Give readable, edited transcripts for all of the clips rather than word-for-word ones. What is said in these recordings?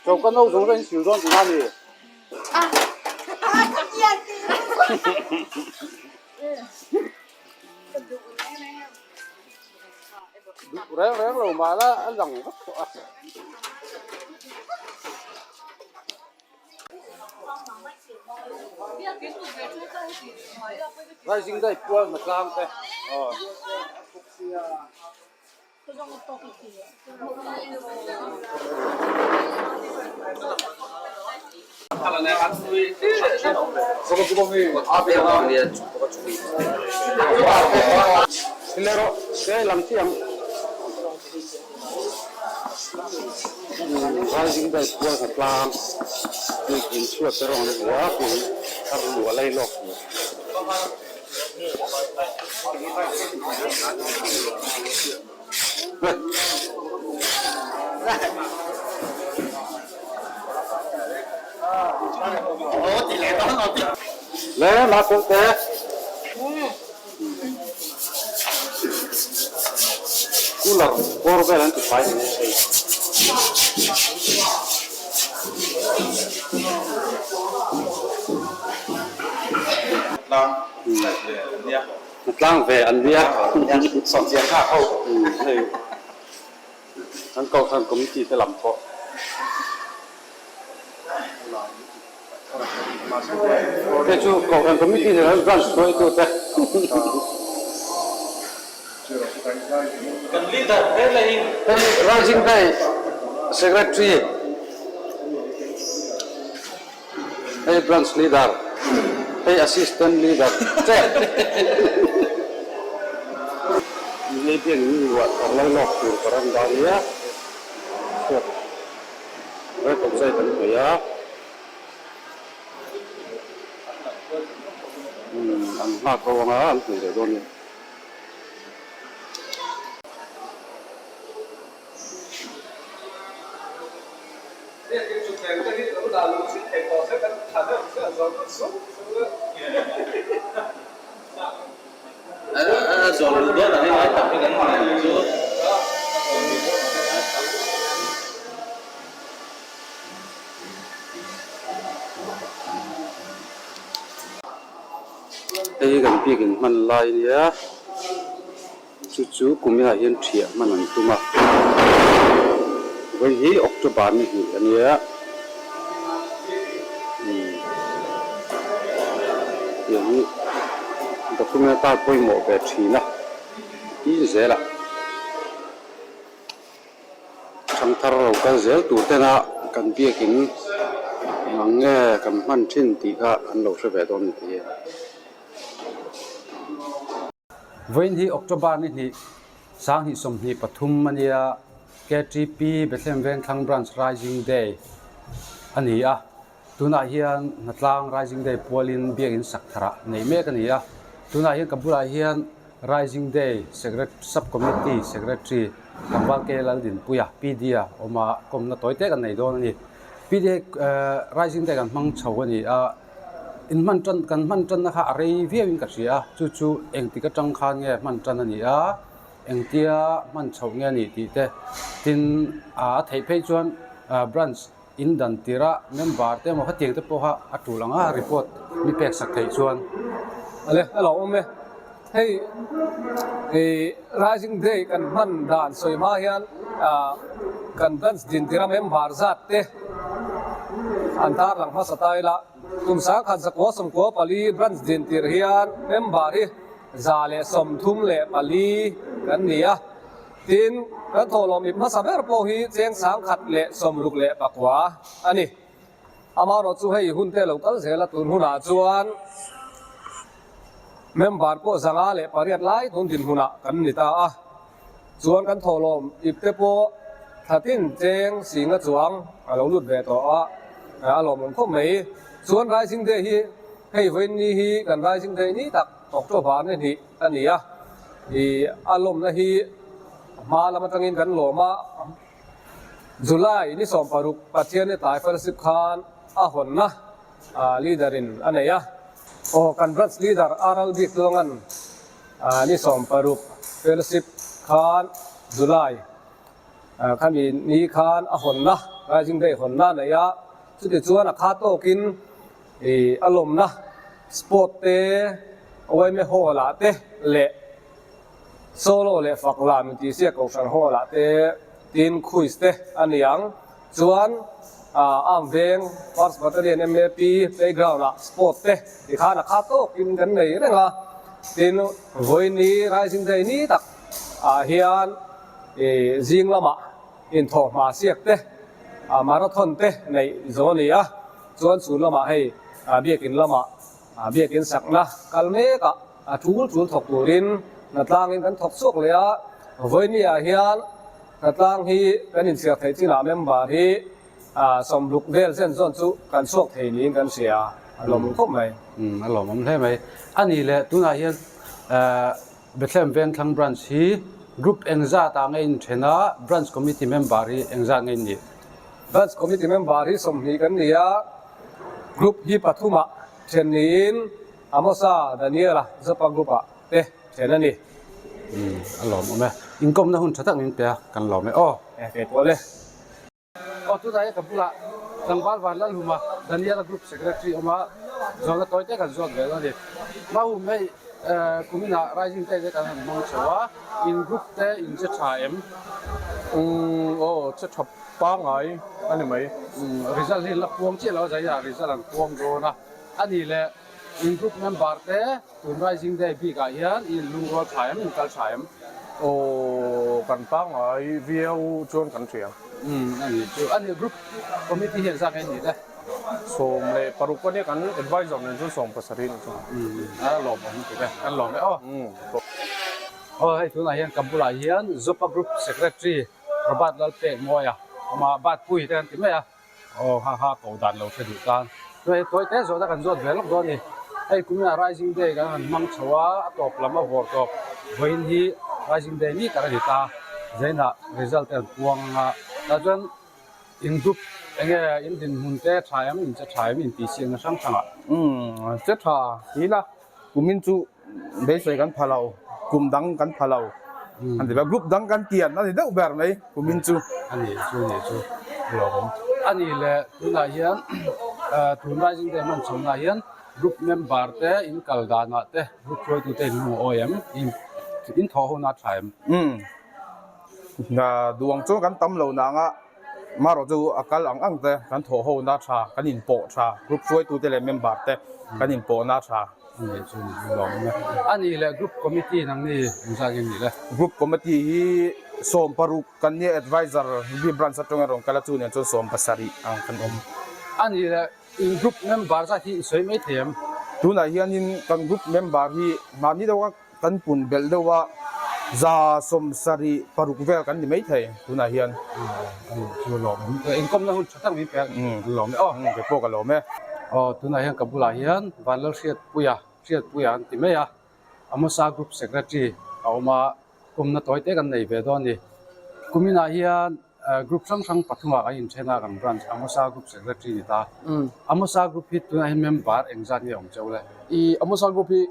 Choka no zawng zawng in sil dawn tihna a ni. Duh reng reng lo mah la a lang vek tawh a. Rising daih pual hna tlang te aw. Rising daih pual hna tlang puitling chhuat te rawng an hmu a thar luah lai lawk tur. Le ma kawng te. Cooler bawr vel an ti fai ni hei. Tlang ve an nia. Hei kan kohhran committee te lam pawh. Hei chu kohhran committee ni lo branch hruaitu te. Hei Rising Day secretary. Hei branch leader, hei assistant leader che. Hei biak in luah thar lai lawk tur ka ram dan nia chhuat record zai kan hmei a umm an nghak ho anga an hmei leh dawn a ni. Hei hi kan biakin hman lai a nia. Chu chu kuminah hian ṭhiah hman an tum a, vawi hi October ni hnih a nia. Umm tiang hi document atan pawimawh ve ṭhin a tin zelah ṭhangthar lo kal zel tur tena kan biakin eng nge kan hman ṭhin tih kha an lo hre ve dawn ni tih hi. Vawiin hi October ni hnih, 2023 a nia, KTP Bethlehem Vengthlang Branch Rising Day a ni a. Tunah hian Hnatlang Rising Day pualin biakinn sak tharah nei mek a ni a. Tunah hian ka bulah hian Rising Day Sub Committee Secretary Tlangval K Laldinpuia, PD a awm a, kawmna tawi te kan nei dawn a ni. PD hei Rising Day kan hmang chho a ni a. In hman tan kan hman tanna kha a rei viau in ka hria a, chu chu engtik atang khan nge hman tan a ni a, engtia hman chhoh nge a nih tih te, tin a theih phei chuan branch in dan tirh a member te emaw khatiang te pawh kha a tul ang a report mi pek sak theih chuan. Ale a lo awm e, hei ih Rising Day kan hman dan sawi hma hian kan branch din tirh a member zat te an tarlang hmasa ta ila. Kum sangkhat zakua sawmkua pali branch din tirh hian member hi 134 kan ni a. Tin, kan thawhlawm ip hmasa ber pawh hi cheng 1069 a ni. Amaherawh chu hei hun te lo kal zel a, tun hunah chuan member pawh 508 lai tun dinhmunah kan ni ta a. Chuan kan thawhlawm ip te pawh thla tin cheng singa chuang a lo lut ve tawh a, a lawmawm khawp mai. Chuan Rising Day hi hei vawiin ni hi kan Rising Day ni tak October ni hnih a ni a, ih a lawmna hi hma lam atangin kan lawm a, July ni 16 Pathianni tlai fellowship khan a hawnna leader in a nei a. Aw kan branch leader RL Bik Tluangan. ni 16 fellowship khan July khami ni khan a hawnna Rising Day hawnna a nei a, chutichuan a kha tawkin a lawmna sport te yma hall ah te leh Solo leh fak lam intihsiak kohhran hall ah te tin quiz te a ni ang. Chuan Arm Veng First Battalion MAP playground ah sport te tikhan a khat tawkin kan nei reng a. Tin vawiini Rising Day ni tak ah hian zing lamah inthawhhma siak te marathon te neih zo a ni a. Chuan chhun lamah hei biakin lamah Biakin sakna kal mekah a tul tul thawk turin hnatlangin kan thawk chhuak leh a, vawinia hian hnatlang hi kan inchhiar theih chinah member hi sawmruk vel zen zawn chu kan chhuak thei niin kan hria, a lawmawm khawp mai. A lawmawm hle mai. A nih leh tunah hian Bethlehem Vengthlang Branch hi Group engzat ah nge inthen a, Branch Committee member hi engzat nge in nih? Branch Committee member hi 20 kan ni a, Group hi pathumah then niin Amosa, Daniela, Zopa Group-ah te then a ni. Umm a lawmawm e. Inkawmna hun tha tak min pe a, kan lawm e aw. E kei pawh le. Aw tunah hian ka bulah tlangval van Lalhuma, Daniela Group Secretary awm a, zawhna tawi te kan zawt ve dawn a ni. Mahum hei kuminah Rising Tide te kan han hmang chho a, in group te in che tha em? Umm aw che tha pangai a ni mai. Result hi la puang chiah lo a zai a, result an puang dawn a, a ni leh in group member te tun Rising Day bik ah hian in lungrual tha em, in kal tha em? Aw kan pangai viau chuan kan hria. Umm a ni chu, a ni group committee hian zak nge ni le? 16 a nia kan advisor nen chuan 17 ni chu. Umm a lawmawm lutuk e, kan lawm e aw. Aw hei tunah hian ka bulah hian Zopa group secretary Robert Lalpekmawia awma Batpui te kan ti mai a, aw ha ha ko dan lo hre duh tan. Chuan hei tawi te zawhna kan zawt ve lawk dawn a ni. Hei kuminah Rising Day kan han hmang chho a, a tawp lam a vawr tawp. Vawiin hi Rising Day ni tak a ni ta. Zainah result te an puang ang a, tah chuan in group eng nge in dinhmun te tha em, in che tha em, in tih siamna hrang hrangah. Umm che tha ti ila kumin chu Beisei kan pha lo, kum dang kan pha lo an ti ber. Group dang kan tian a ni deuh ber mai kumin chu. A ni chu ni chu a lawmawm. A ni le tunah hian tun Rising Day hman chhunah hian group member te in kal danah te group hruaitute in hmu awi em? In thawh ho na tha em? Umm duang chu kan tam lo nang a, marawh chu a kal ang ang te kan thawh ho na tha, kan inpawh tha, group hruaitute leh member te kan inpawh na tha. Ani chu ni chu lawm awm e. Ani leh group committee nang ni engzat nge ni le? Group committee hi 16 kan nia advisor B branch atanga rawn kal a chu nen chuan 17 ang kan awm. Ani leh in group member zat hi i sawi mai thei em? Tunah hianin kan group member hi mahni deuha kan pun belh deuh a 76 vel kan ni mai thei tunah hian. Ani chu lawm awm. Inkawmna hun tha tak min pe a, kan lawm e aw. Kei pawh ka lawm e. Aw tunah hian ka bulah hian Vanlalhriatpuia, Hriatpuia an ti mai a, Amosa Group Secretary a awm a, kumna tawi te kan nei ve dawn a ni. Kuminah hian Group hrang hrang pathumah kan inthen a, kan branch Amosa Group Secretary ni ta. Amosa Group hi tunah hian member engzat nge awm cheu le? I Amosa Group hi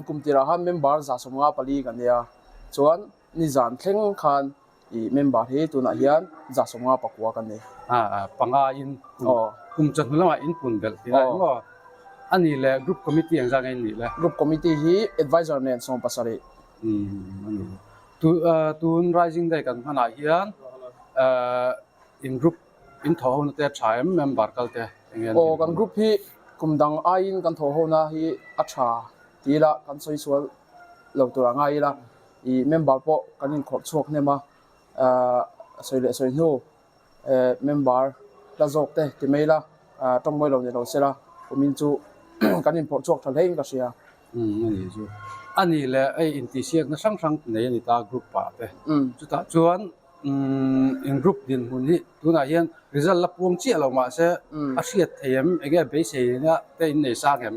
kum tirah khan member 154 kan nei a, chuan nizan thleng khan I member hi tunah hian 159 kan nei. Panga in kum chawhnu lamah in pun belh tih lai maw? A nih le Group Committee engzat nge in nih le? Group Committee hi Advisor nen 17. A ni. Tun Rising Day kan hmanah hian in group in thawh hona te a tha em member kal te eng nge an Aw kan group hi kum dang aiin kan thawh hona hi a tha ti ila kan sawi sual lo tur a ngai ila I member pawh kan inkhawrh chhuak hnem a, sawi leh sawi hnu member la zawk te ti mai ila tawngmawi lo ni lo sela kumin chu kan inphawrh chhuak tha hlein ka hria. Umm a ni chu. A nih leh hei intihsiakna hrang hrang nei a ni ta group ah te. Chutah chuan in group dinhmun hi tunah hian result la puang chiah lo mahse a hriat thei em enge beiseina te in nei sang em?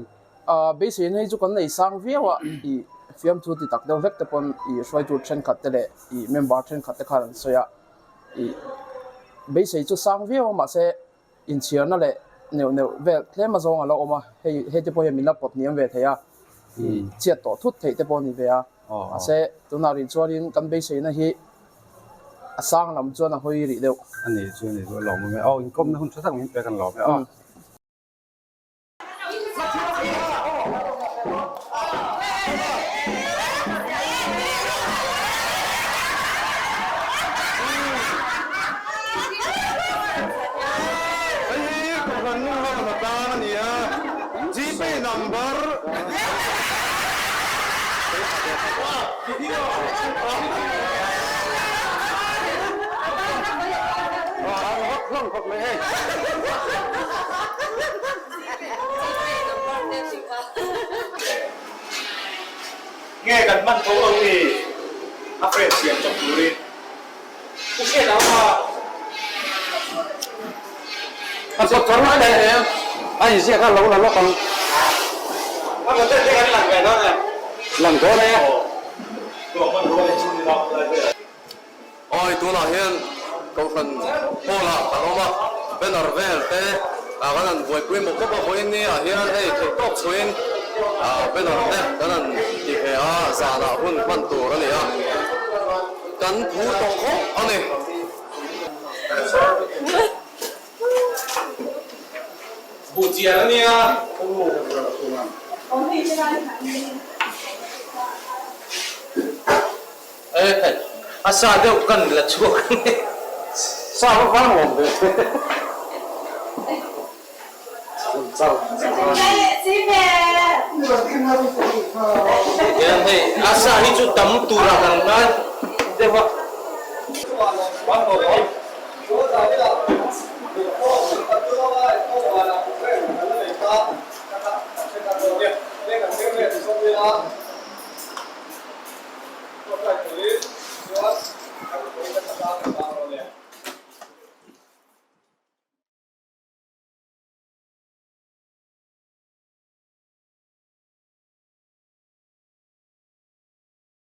Beiseina hi chu kan nei sang viau a, i fiamthu ti tak deuh vek te pawn i hruaitu thenkhat te leh i member thenkhat te khan an sawi a, i beisei chu sang viau a mahse inchhiarna leh neuh neuh vel tlem azawng a lo awm a, hei hei te pawh hian min la pawt hniam ve thei a, i chhiat tawh thut theih te pawh a ni ve a. Mahse tunah rih chuanin kan beiseina hi a sang lam chuan a hawi rih deuh. A nih chu a nih chu a lawmawm e. Aw inkawmna hun tha tak min pek an lawm e aw. Hei hi Kohhran nu ho hna tan a ni a, Gpay number. Nge kan hman tho ang ni a frame siam chawp turin u hriat ang a. A chawp chawr mai leh em a inziak a lo la lawk ang. A motor te kan lang ve dawn em? Lang dawn e. Awi tunah hian Kohhran hall ah kan awm a, banner vel te ah kan han buaipui mawp mawp a, vawiin ni ah hian hei theih tawk chhuiin ah banner te kan han ti ve a, zanah hun hman tur a ni a, kan phu tawh khawp a ni. Buhchian a nia. A sa deuh kan la chhuak a ni. Sa va vang awm ve te. Hian hei a sa hi chu tam turah kan ngai deuh a.